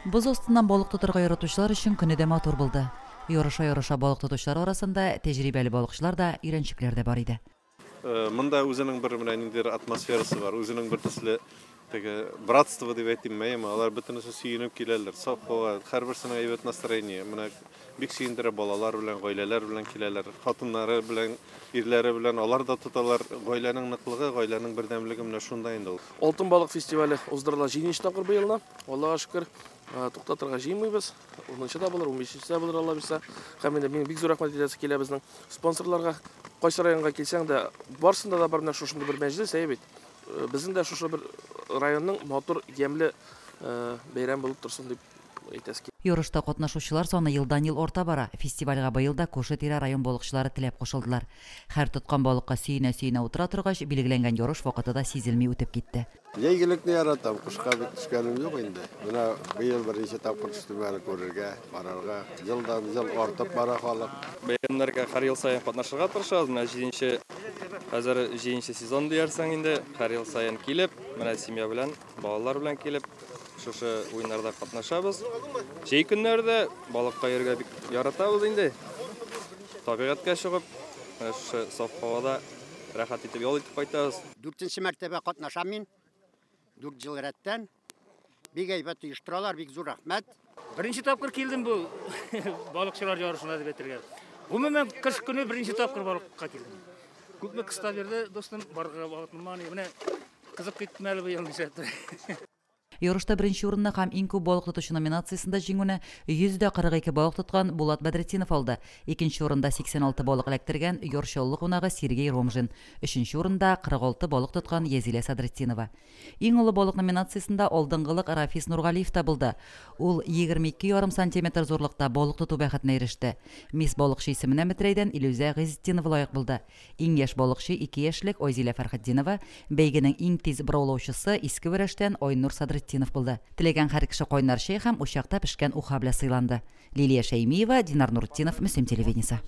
Боз астыннан балык тотарга яратучылар өчен көне дә матур булды. Ярыша-ярыша балык тотучылар арасында тәҗрибәле балыкчылар да, өйрәнчекләр дә бар иде. Монда үзенең бер менә ниндидер атмосферасы бар, үзенең бер төсле теге братство дип әйтимме, әйеме, алар бөтенесе сөенеп киләләр, саф һава, һәрберсенең әйбәт настроение. Менә бик сөендерә, балалар белән, гаиләләр белән киләләр, хатыннары белән, ирләре белән, алар да тоталар. Гаиләнең ныклыгы, гаиләнең бердәмлеге менә шунда инде ул. Алтын балык фестивале уздырыла җиденче тапкыр быелны, Аллага шөкер. Туктатырга җыенмыйбыз. Унынчы да булыр, унбишенче дә булыр, Алла бирсә. Һәм инде мин бик зур рәхмәт әйтәсе килә безнең спонсорларга. Кайсы районга килсәң дә, барсында да бар менә шушындый бер мәҗлес, әйе бит. Безнең дә шушы бер районның матур, ямьле бәйрәм булып торсын дип әйтәсе килә. Ярышта катнашучылар саны елдан-ел арта бара. Фестивальгә быел да күрше-тирә район балыкчылары теләп кушылдылар. Һәр тоткан балыкка сөенә-сөенә утыра торгач, билгеләнгән ярыш вакыты да сизелми үтеп китте. Җәйгелекне яратам, кышка бик төшкәнем юк инде. Менә быел беренче тапкыр төштем әле күрергә, карарга. Елдан-ел артып бара халык. Бәйрәмнәргә һәр ел саен катнашырга тырышабыз. Менә җиденче, хәзер җиденче сезон диярсең инде. Һәр ел саен килеп, менә семья белән, балалар белән килеп, шушы уеннарда катнашабыз. Җәй көннәрдә балыкка йөрергә бик яратабыз инде. Табигатькә чыгып, менә шушы саф һавада рәхәт итеп ял итеп кайтабыз. Дүртенче мәртәбә катнашам мин. 4 ел рәттән. Бик әйбәт оештыралар, бик зур рәхмәт. Беренче тапкыр килдем бу балыкчылар ярышына дип әйтергә. Гомумән, кыш көне беренче тапкыр балыкка килдем. Күпме кыста бирде, дустым, барырга вакыт булмаган. Менә кызып киттем әле быел нишләптер. Ярышта беренче урынны һәм иң күп балык тотучы номинациясендә җиңүне 142 балык тоткан Булат Бәдретдинов алды. Икенче урында 86 балык эләктергән Яр Чаллы кунагы Сергей Ромжин. Өченче урында 46 балык тоткан Язилә Садретдинова. Иң олы балык номинациясендә алдынгылык Рафис Нургалиевта булды. Ул 22 ярым сантиметр зурлыкта балык тоту бәхетенә иреште. Мисс балыкчы исеменә Метрәйдән Илүзә Гыйзетдинова лаек булды. Иң яшь балыкчы ике яшьлек Айзилә Фәрхетдинова, бәйгенең иң тиз бораулаучысы Иске Вәрәштән Айнур Садретдинов булды. Теләгән һәр кеше кайнар чәй һәм учакта пешкән уха белән сыйланды. Лилия Шәймиева, Динар Нуртдинов, Мөслим телевидениесе.